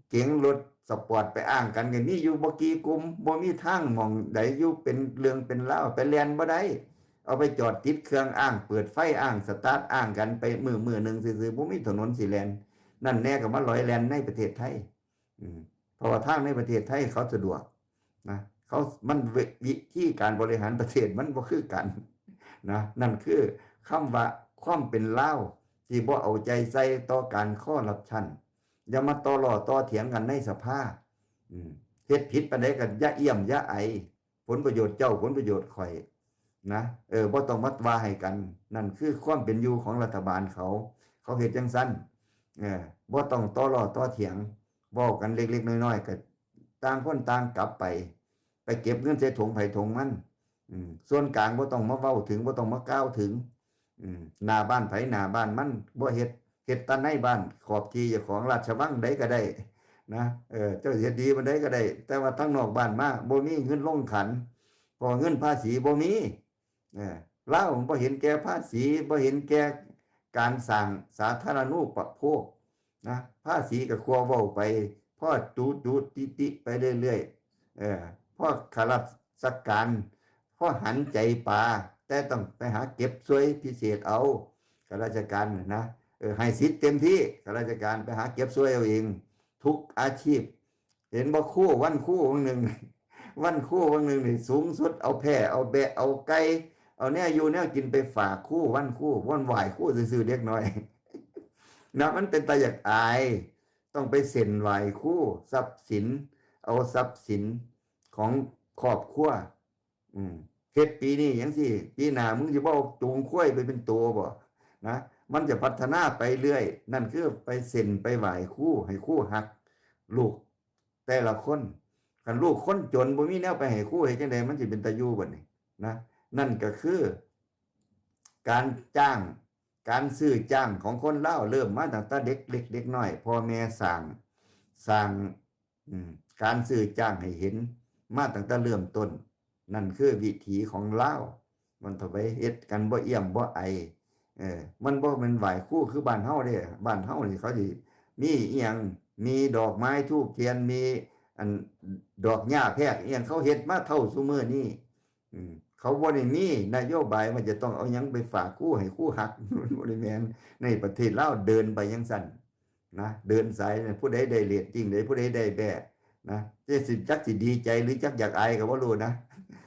เก๋งรถสปอร์ตไปอ้างกันก็มีอยู่บ่กี่กลุ่ม บ่มีทางหม่องใดอยู่เป็นเรื่องเป็นราว ไปแล่นบ่ได้ เอาไปจอดติดเครื่องอ้าง เปิดไฟอ้าง สตาร์ทอ้างกันไปมื้อมื้อหนึ่งซื่อๆ บ่มีถนนสิแล่น นั่นแน่ก็มาลอยแล่นในประเทศไทย อืม เพราะว่าทางในประเทศไทยเขาสะดวกนะ เขา มันวิ วิธีการบริหารประเทศมันบ่คือกันนะ นั่นคือคำว่าความเป็นลาวที่บ่เอาใจใส่ต่อการคอร์รัปชัน อย่ามาต่อล้อต่อเถียงกันในสภา อืม เฮ็ดผิดปานใดก็อย่าเอี้ยมอย่าไอ ผลประโยชน์เจ้า ผลประโยชน์ข้อยนะ เออ บ่ต้องมาว่าให้กัน นั่นคือความเป็นอยู่ของรัฐบาลเขา เขาเฮ็ดจั่งซั้น เออ บ่ต้องต่อล้อต่อเถียง เว้ากันเล็กๆน้อยๆ ก็ต่างคนต่างกลับไป ไปเก็บเงินใส่ถงไผถงมัน อืม ส่วนกลางบ่ต้องมาเว้าถึง บ่ต้องมากล่าวถึง อืม หน้าบ้านไผหน้าบ้านมัน บ่เฮ็ด เฮ็ดแต่ในบ้าน ขอบที่เจ้าของ ราชวังใดก็ได้นะ เออ เจ้าสิเฮ็ดดีปานใดก็ได้ แต่ว่าทางนอกบ้านมา บ่มีเงินลงขัน เพราะเงินภาษีบ่มี เออ ลาวบ่เห็นแก่ภาษี บ่เห็นแก่ การสร้างสาธารณูปโภคนะ ภาษีก็ควบเว้าไป พอจุจุติติไปเรื่อยๆ เออ พอข้าราชการ พอหันใจปลา แต่ต้องไปหาเก็บส่วยพิเศษเอา ข้าราชการน่ะนะ เออ ให้สิทธิ์เต็มที่ ข้าราชการไปหาเก็บส่วยเอาเอง ทุกอาชีพ เห็นบ่ ครู วันครูวันหนึ่ง วันครูวันหนึ่งนี่สูงสุด เอาแพะ เอาแบะ เอาไก่ เอาแนวอยู่แนวกินไปฝากครู วันครู วันไหว้ครูซื่อๆ เด็กน้อย นะ มันเป็นตาอยากอาย ต้องไปเส้นไหว้ครู ทรัพย์สิน เอาทรัพย์สินของครอบครัว อืม เฮ็ดปีนี้จั่งซี้ ปีหน้ามึงสิบ่เอาจูงควายไปเป็นตัวบ่ นะ มันจะพัฒนาไปเรื่อย นั่นคือไปเส้นไปไหว้ครู ให้ครูฮักลูกแต่ละคน คันลูกคนจนบ่มีแนวไปให้ครู เฮ็ดจั่งใดมันสิเป็นตาอยู่บัดนี้ นะ นั่นก็คือ การจ้าง การซื้อจ้างของคนลาวเริ่มมาตั้งแต่เด็กเล็กเด็กน้อย พ่อแม่สร้าง สร้าง อืม การซื้อจ้างให้เห็นมาตั้งแต่เริ่มต้น นั่นคือวิถีของลาว มันเถาะ ไปเฮ็ดกันบ่เอี่ยมบ่ไอ เออ มันบ่แม่นไหว้ครูคือบ้านเฮาเด้ บ้านเฮานี่เขาสิมีอีหยัง มีดอกไม้ธูปเทียน มีอันดอกหญ้าแพรกอีหยัง เขาเฮ็ดมาเท่าซุมื้อนี้ อืม เขาบ่ได้มีนโยบายว่าจะต้องเอาหยังไปฝากครูให้ครูฮัก มันบ่ได้แม่น ในประเทศลาวเดินไปจั่งซั้น นะ เดินสายเนี่ย ผู้ใดได้เรตติ้งใด ผู้ใดได้แบ้นะ จักสิ จักสิดีใจหรือจักอยากอายก็บ่รู้นะ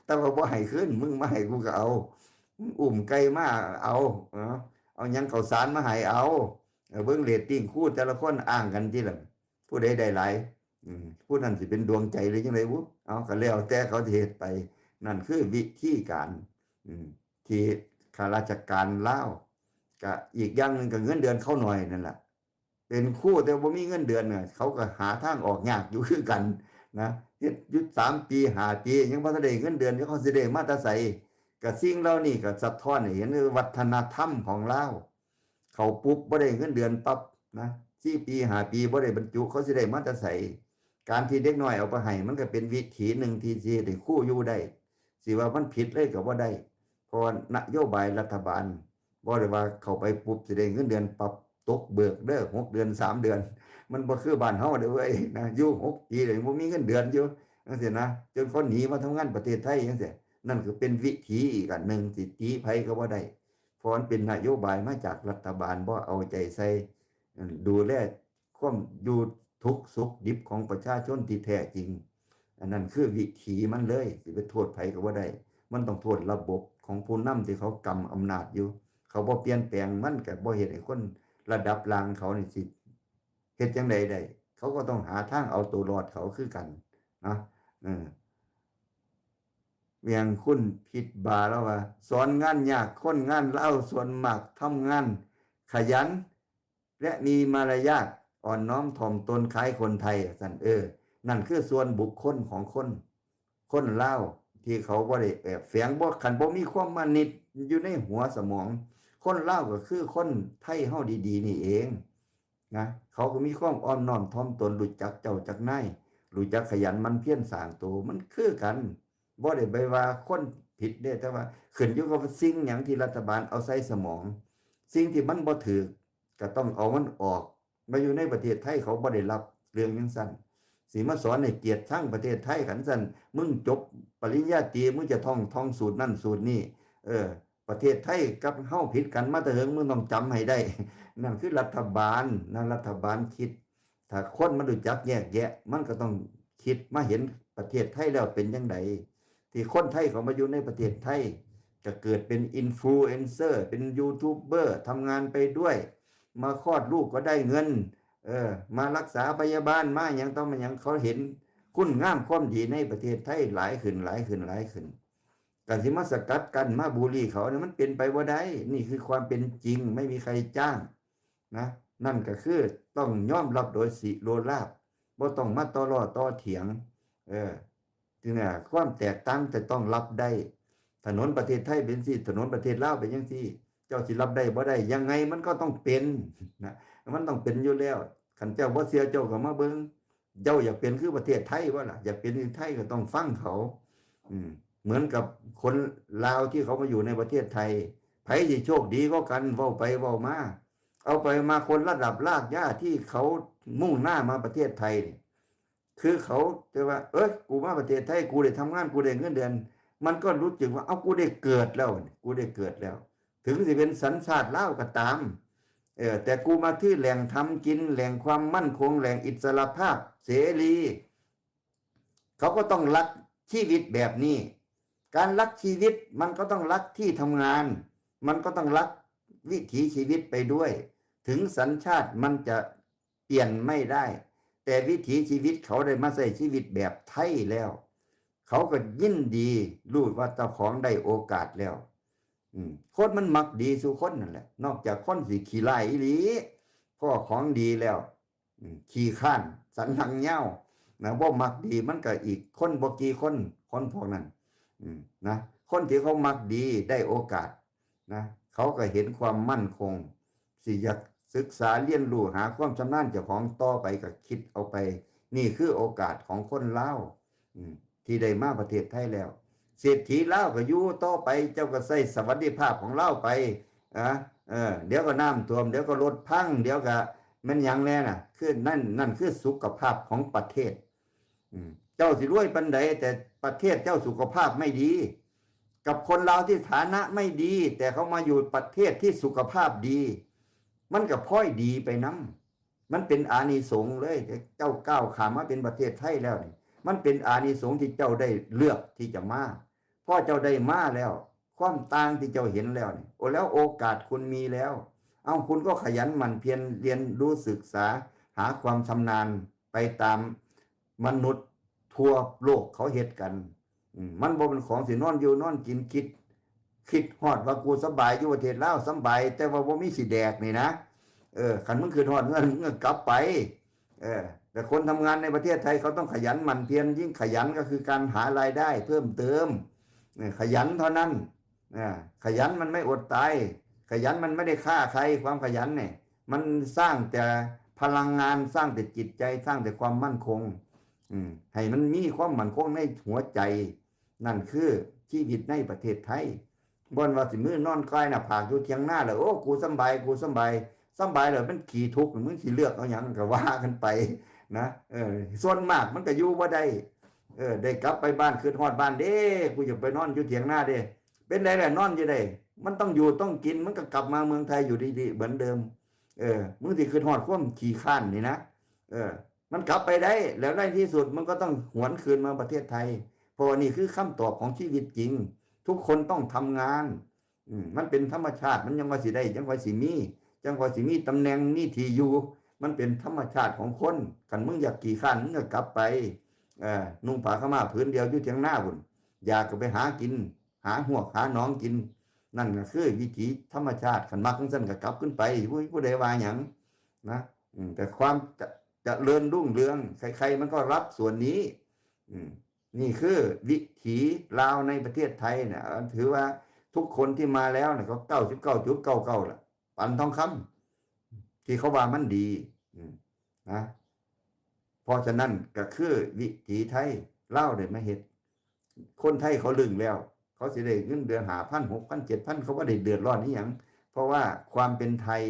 แต่ว่าบ่ให้คืน มึงมาให้กูก็เอา มึงอุ้มไก่มาเอา เออ เอาหยังข้าวสารมาให้เอา เออ เบิ่งเรตติ้งครูแต่ละคนอ้างกันติล่ะ ผู้ใดได้หลาย อืม ผู้นั้นสิเป็นดวงใจหรือจั่งใดบุ เอา ก็แล้วแต่เขาสิเฮ็ดไป นั่นคือวิธีการ อืม ที่ข้าราชการลาว ก็อีกอย่างหนึ่งก็เงินเดือนเขาน้อยนั่นแหละ เป็นครูแต่บ่มีเงินเดือนน่ะ เขาก็หาทางออกยากอยู่คือกันนะ เฮ็ดอยู่สามปี ห้าปี ยังบ่ทันได้เงินเดือน เดี๋ยวเขาสิได้มาแต่ไส ก็สิ่งเหล่านี้ก็สะท้อนให้เห็นว่าวัฒนธรรมของลาว เขาปุ๊บบ่ได้เงินเดือนปั๊บนะ สี่ปี ห้าปี บ่ได้บรรจุ เขาสิได้มาแต่ไส การที่เด็กน้อยเอาไปให้ มันก็เป็นวิธีหนึ่งที่สิเฮ็ดให้ครูอยู่ได้ สิว่ามันผิดเลยก็บ่ได้ เพราะว่านโยบายรัฐบาล บ่ได้ว่าเข้าไปปุ๊บสิได้เงินเดือนปั๊บ ตกเบิกเด้อ หกเดือน สามเดือน มันบ่คือบ้านเฮาเด้อเว้ยนะ อยู่หกปีเลยบ่มีเงินเดือนอยู่จั่งซี้นะ จนเขาหนีมาทำงานประเทศไทยจั่งซี้ นั่นก็เป็นวิธีอีกอันหนึ่ง สิติไผก็บ่ได้ เพราะมันเป็นนโยบายมาจากรัฐบาล บ่เอาใจใส่ อืม ดูแลความอยู่ทุกข์สุขดิบของประชาชนที่แท้จริง อันนั้นคือวิถีมันเลย สิไปโทษไผก็บ่ได้ มันต้องโทษระบบของผู้นำที่เขากำอำนาจอยู่ เขาบ่เปลี่ยนแปลง มันก็บ่เฮ็ดให้คนระดับล่างเขานี่สิเฮ็ดจั่งใดได้ เขาก็ต้องหาทางเอาตัวรอดเขาคือกันนะ เออ เวียงคุณพิษบาแล้วว่า สอนงานยาก คนงานลาวส่วนมากทำงานขยัน และมีมารยาท อ่อนน้อมถ่อมตนคล้ายคนไทย ซั่น เออ นั่นคือส่วนบุคคลของคน คนลาวที่เขาบ่ได้แอบแฝง บ่ คันบ่มีความมานิชอยู่ในหัวสมอง คนลาวก็คือคนไทยเฮาดีๆ นี่เองนะ เขาก็มีความอ่อนน้อมถ่อมตน รู้จักเจ้าจักนาย รู้จักขยันหมั่นเพียรสร้างตัว มันคือกัน บ่ได้ไปว่าคนผิดเด้ แต่ว่าขึ้นอยู่กับสิ่งหยังที่รัฐบาลเอาใส่สมอง สิ่งที่มันบ่ถูกก็ต้องเอามันออก มาอยู่ในประเทศไทยเขาบ่ได้รับเรื่องจั่งซั้น สิมาสอนให้เกลียดชังประเทศไทยกันซั้น มึงจบปริญญาตรี มึงจะท่อง ท่องสูตรนั่นสูตรนี่ เออ ประเทศไทยกับเฮาผิดกันมาแต่เหิง มึงต้องจำให้ได้ นั่นคือรัฐบาลนะ รัฐบาลคิด ถ้าคนมันรู้จักแยกแยะ มันก็ต้องคิดมาเห็นประเทศไทยแล้วเป็นจั่งใด ที่คนไทยเขามาอยู่ในประเทศไทย ก็เกิดเป็นอินฟลูเอนเซอร์ เป็นยูทูบเบอร์ ทำงานไปด้วย มาคลอดลูกก็ได้เงิน เออ มารักษาพยาบาล มาหยังต่อมาหยัง เขาเห็นคุณงามความดีในประเทศไทยหลายขึ้น หลายขึ้น หลายขึ้น การสิมาสกัดกั้น มาบูลลี่เขาเนี่ย มันเป็นไปบ่ได้ นี่คือความเป็นจริง ไม่มีใครจ้างนะ นั่นก็คือต้องยอมรับโดยสิโลราบ บ่ต้องมาต่อล้อต่อเถียง เออ ทีนี้ความแตกต่างจะต้องรับได้ ถนนประเทศไทยเป็นจั่งซี้ ถนนประเทศลาวเป็นจั่งซี้ เจ้าสิรับได้บ่ได้ ยังไงมันก็ต้องเป็นนะ มันต้องเป็นอยู่แล้ว คันเจ้าบ่เชื่อ เจ้าก็มาเบิ่ง เจ้าอยากเป็นคือประเทศไทยบ่ล่ะ อยากเป็นคือไทยก็ต้องฟังเขา อืม เหมือนกับคนลาวที่เขามาอยู่ในประเทศไทย ไผสิโชคดีก็กัน เว้าไปเว้ามา เอาไปมาคนระดับรากหญ้าที่เขามุ่งหน้ามาประเทศไทยเนี่ย คือเขาจะว่า เอ้ย กูมาประเทศไทย กูได้ทำงาน กูได้เงินเดือน มันก็รู้สึกว่า เอ้า กูได้เกิดแล้วนี่ กูได้เกิดแล้ว ถึงสิเป็นสัญชาติลาวก็ตาม เออ แต่กูมาที่แหล่งทำกิน แหล่งความมั่นคง แหล่งอิสรภาพ เสรี เขาก็ต้องรักชีวิตแบบนี้ การรักชีวิตมันก็ต้องรักที่ทำงาน มันก็ต้องรักวิถีชีวิตไปด้วย ถึงสัญชาติมันจะเปลี่ยนไม่ได้ แต่วิถีชีวิตเขาได้มาใช้ชีวิตแบบไทยแล้ว เขาก็ยินดี รู้ว่าเจ้าของได้โอกาสแล้ว อืม คนมันมักดีสู่คนนั่นแหละ นอกจากคนสิขี้ร้ายอีหลี พ้อของดีแล้ว อืม ขี้คร้าน สันหลังยาว นะ บ่มักดี มันก็อีกคนบ่กี่คน คนพวกนั้น อืม นะ คนที่เขามักดีได้โอกาส นะ เขาก็เห็นความมั่นคง สิอยากศึกษาเรียนรู้หาความชำนาญเจ้าของต่อไปก็คิดเอาไป นี่คือโอกาสของคนลาว อืม ที่ได้มาประเทศไทยแล้ว เศรษฐีลาวก็อยู่ต่อไป เจ้าก็ใช้สวัสดิภาพของลาวไป อ่ะ เออ เดี๋ยวก็น้ำท่วม เดี๋ยวก็รถพัง เดี๋ยวก็แม่นหยังแน่น่ะ คือนั่น นั่นคือสุขภาพของประเทศ อืม เจ้าสิรวยปานใด แต่ประเทศเจ้าสุขภาพไม่ดี กับคนลาวที่ฐานะไม่ดี แต่เขามาอยู่ประเทศที่สุขภาพดี มันก็พลอยดีไปนำ มันเป็นอานิสงส์เลย เจ้าก้าวข้ามมาเป็นประเทศไทยแล้วนี่ มันเป็นอานิสงส์ที่เจ้าได้เลือกที่จะมา พอเจ้าได้มาแล้ว ความต่างที่เจ้าเห็นแล้วนี่ โอ้ แล้วโอกาสคุณมีแล้ว เอ้า คุณก็ขยันหมั่นเพียรเรียนรู้ศึกษา หาความชำนาญไปตามมนุษย์ทั่วโลกเขาเฮ็ดกัน อืม มันบ่เป็นของสินอนอยู่นอนกิน คิด คิดฮอดว่ากูสำบายอยู่ประเทศลาว สำบาย แต่ว่าบ่มีสิแดกนี่นะ เออ คันมึงคิดฮอดเงิน มึงก็กลับไป เออ แต่คนทำงานในประเทศไทยเขาต้องขยันหมั่นเพียร ยิ่งขยันก็คือการหารายได้เพิ่มเติม เออ ขยันเท่านั้น อ่า ขยันมันไม่อดตาย ขยันมันไม่ได้ฆ่าใคร ความขยันเนี่ย มันสร้างแต่พลังงาน สร้างแต่จิตใจ สร้างแต่ความมั่นคง อืม ให้มันมีความมั่นคงในหัวใจ นั่นคือชีวิตในประเทศไทย บ่นว่าสิมื้อนอนกายหน้าผากอยู่เถียงนาแล้ว โอ้ กูสำบาย กูสำบาย สำบายแล้วมันขี้ทุกข์ มึงสิเลือกเอาหยังก็ว่ากันไปนะ เออ ส่วนมากมันก็อยู่บ่ได้ เออ ได้กลับไปบ้าน คิดฮอดบ้านเด้ กูอยากไปนอนอยู่เถียงนาเด้ เป็นไดล่ะ นอนอยู่ได้ มันต้องอยู่ต้องกิน มันก็กลับมาเมืองไทยอยู่ดีๆ เหมือนเดิม เออ มึงสิคิดฮอดความขี้คร้านนี่นะ เออ มันกลับไปได้ แล้วในที่สุดมันก็ต้องหวนคืนมาประเทศไทย เพราะว่านี่คือคำตอบของชีวิตจริง ทุกคนต้องทำงาน อืม มันเป็นธรรมชาติ มันยังว่าสิได้ ยังว่าสิมี ยังว่าสิมีตำแหน่ง มีที่อยู่ มันเป็นธรรมชาติของคน คันมึงอยากขี้คร้าน มึงก็กลับไป เอ่อ นุ่งผ้าขาวม้าผืนเดียวอยู่เถียงนาพุ้น อยากก็ไปหากิน หาฮวกหาหนองกิน นั่นก็คือวิถีธรรมชาติ คันมักจั่งซั้นก็กลับขึ้นไป ผู้ ผู้ใดว่าหยังนะ อืม แต่ความจะ เจริญรุ่งเรือง ใครๆมันก็รับส่วนนี้ อืม นี่คือวิถีลาวในประเทศไทยเนี่ย ถือว่าทุกคนที่มาแล้วเนี่ย เขาเก้าสิบเก้าจุดเก้าเก้าละ ปันทองคำ ที่เขาว่ามันดี อืม นะ เพราะฉะนั้นก็คือวิถีไทย ลาวได้มาเฮ็ด คนไทยเขาลึงแล้ว เขาสิได้เงินเดือนห้าพัน หกพัน เจ็ดพัน เขาบ่ได้เดือดร้อนอีหยัง เพราะว่าความเป็นไทย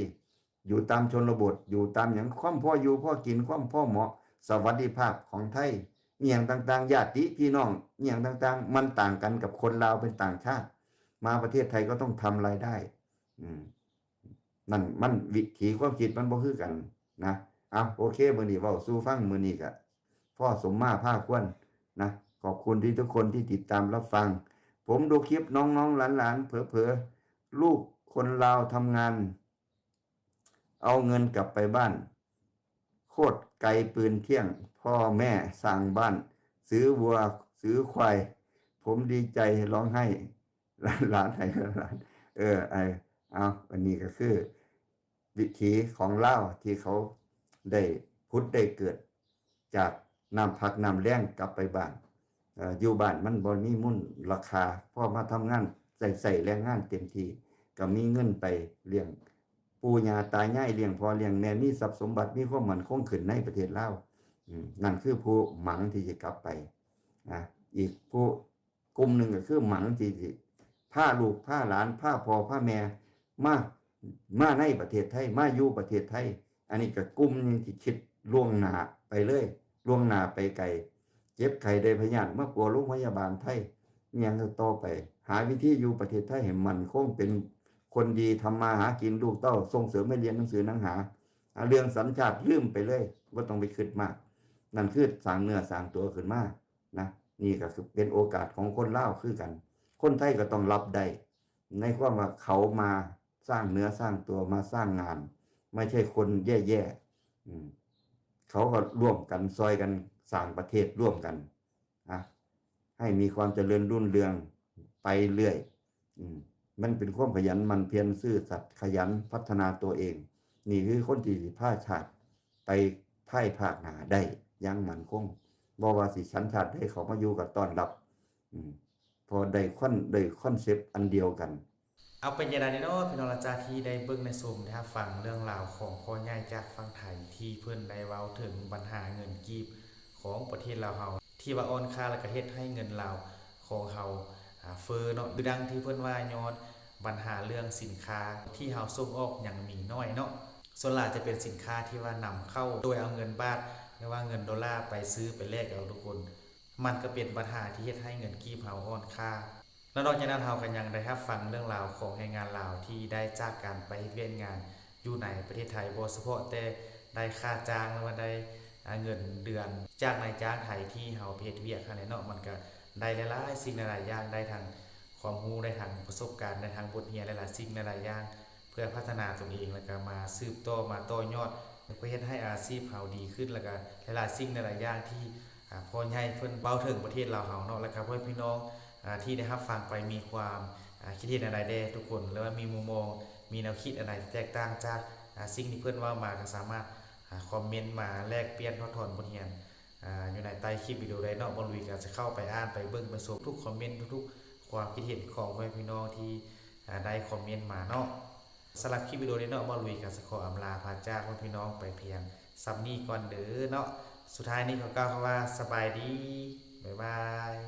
อยู่ตามชนบท อยู่ตามหยัง ความพออยู่พอกิน ความพอเหมาะ สวัสดิภาพของไทย อีหยังต่างๆ ญาติพี่น้อง อีหยังต่างๆ มันต่างกันกับคนลาวเป็นต่างชาติ มาประเทศไทยก็ต้องทำรายได้ อืม นั่นมันวิถีความคิดมันบ่คือกันนะ เอา โอเค มื้อนี้เว้าสู่ฟัง มื้อนี้ก็พอสมมาพาควรนะ ขอบคุณที่ทุกคนที่ติดตามรับฟัง ผมดูคลิปน้องๆ หลานๆ เผลอๆ ลูกคนลาวทำงาน เอาเงินกลับไปบ้าน โคตรไกลปืนเที่ยง พ่อแม่สร้างบ้าน ซื้อวัว ซื้อควาย ผมดีใจร้องไห้ หลานๆ ให้หลาน เออ ไอ เอา อันนี้ก็คือ วิถีของลาวที่เขาได้ผุดได้เกิด จากน้ำพักน้ำแล้งกลับไปบ้าน เอ่อ อยู่บ้านมันบ่มีมูลราคา พอมาทำงานใช้ ใช้แรงงานเต็มที่ ก็มีเงินไปเลี้ยงปู่ย่าตายาย เลี้ยงพ่อเลี้ยงแม่ มีทรัพย์สมบัติ มีความมั่นคงขึ้นในประเทศลาว อืม นั่นคือผู้หวังที่จะกลับไปนะ อีกผู้กลุ่มหนึ่งก็คือหวังที่จะ พาลูกพาหลานพาพ่อพาแม่มามาในประเทศไทย มาอยู่ประเทศไทย อันนี้ก็กลุ่มหนึ่งที่คิดล่วงหน้าไปเลย ล่วงหน้าไปไกล เจ็บไข้ได้พยาธิมาปัวโรงพยาบาลไทย อิหยังต่อไป หาวิธีอยู่ประเทศไทยให้มั่นคง เป็นคนดี ทำมาหากิน ลูกเต้าส่งเสริมให้เรียนหนังสือหนังหา อ่ะ เรื่องสัญชาติลืมไปเลย บ่ต้องไปคิดมาก นั่นคือสร้างเนื้อสร้างตัวขึ้นมานะ นี่ก็คือเป็นโอกาสของคนลาวคือกัน คนไทยก็ต้องรับได้ ในความว่าเขามาสร้างเนื้อสร้างตัว มาสร้างงาน ไม่ใช่คนแย่ๆ อืม เขาก็ร่วมกันซอยกันสร้างประเทศร่วมกัน อ่ะ ให้มีความเจริญรุ่งเรืองไปเรื่อย อืม มันเป็นความขยันหมั่นเพียรซื่อสัตย์ขยันพัฒนาตัวเอง นี่คือคนที่สิพาชาติไปภายภาคหน้าได้อย่างมั่นคง บ่ว่าสิสัญชาติใดเขามาอยู่ก็ต้อนรับ อืม เพราะได้คอน-ได้คอนเซปต์อันเดียวกัน เอาเป็นจั่งใดเนาะพี่น้อง หลังจากที่ได้เบิ่งได้ชมได้รับฟังเรื่องราวของพ่อใหญ่จากฝั่งไทย ที่เพิ่นได้เว้าถึงปัญหาเงินกีบของประเทศลาวเฮา ที่ว่าอ่อนค่า แล้วก็เฮ็ดให้เงินลาวของเฮา อ่า เฟ้อเนาะ คือดังที่เพิ่นว่าย้อนปัญหาเรื่องสินค้าที่เฮาส่งออกยังมีน้อยเนาะ ส่วนหลายจะเป็นสินค้าที่ว่านำเข้าโดยเอาเงินบาท หรือว่าเงินดอลลาร์ไปซื้อไปแลกเอาทุกคน มันก็เป็นปัญหาที่เฮ็ดให้เงินกีบเฮาอ่อนค่า แล้วนอกจากนั้นเฮาก็ยังได้รับฟังเรื่องราวของแรงงานลาวที่ได้จากการไปเฮ็ดเวียกงานอยู่ในประเทศไทย บ่เฉพาะแต่ได้ค่าจ้าง หรือว่าได้ อ่า เงินเดือนจากนายจ้างไทยที่เฮาไปเฮ็ดเวียกหั้นแหละเนาะ มันก็ได้หลายๆสิ่งหลายๆอย่าง ได้ทั้งความรู้ ได้ทั้งประสบการณ์ ได้ทั้งบทเรียนหลายๆสิ่งหลายๆอย่าง เพื่อพัฒนาตนเอง แล้วก็มาสืบต่อ มาต่อยอด เพื่อเฮ็ดให้อาชีพเฮาดีขึ้น แล้วก็หลายๆสิ่งหลายๆอย่างที่ อ่า พ่อใหญ่เพิ่นเว้าถึงประเทศลาวเฮาเนาะ แล้วก็พ่อแม่พี่น้อง อ่า ที่ได้รับฟังไปมีความ อ่า คิดเห็นอันใดแด่ทุกคน หรือว่ามีมุมมอง มีแนวคิดอันใดที่แตกต่างจาก อ่า สิ่งที่เพิ่นเว้ามา ก็สามารถ อ่า คอมเมนต์มาแลกเปลี่ยนถอดถอนบทเรียน อ่า อยู่ในใต้คลิปวิดีโอได้เนาะ บ่าวลุยก็จะเข้าไปอ่านไปเบิ่งไปชมทุกคอมเมนต์ ทุกๆความคิดเห็นของพ่อแม่พี่น้องที่ อ่า ได้คอมเมนต์มาเนาะ สำหรับคลิปวิดีโอนี้เนาะ บ่าวลุยก็จะขออำลาพาจากพ่อแม่พี่น้องไปเพียงส่ำนี้ก่อนเด้อเนาะ สุดท้ายนี้ขอกล่าวคำว่าสบายดี บ๊ายบาย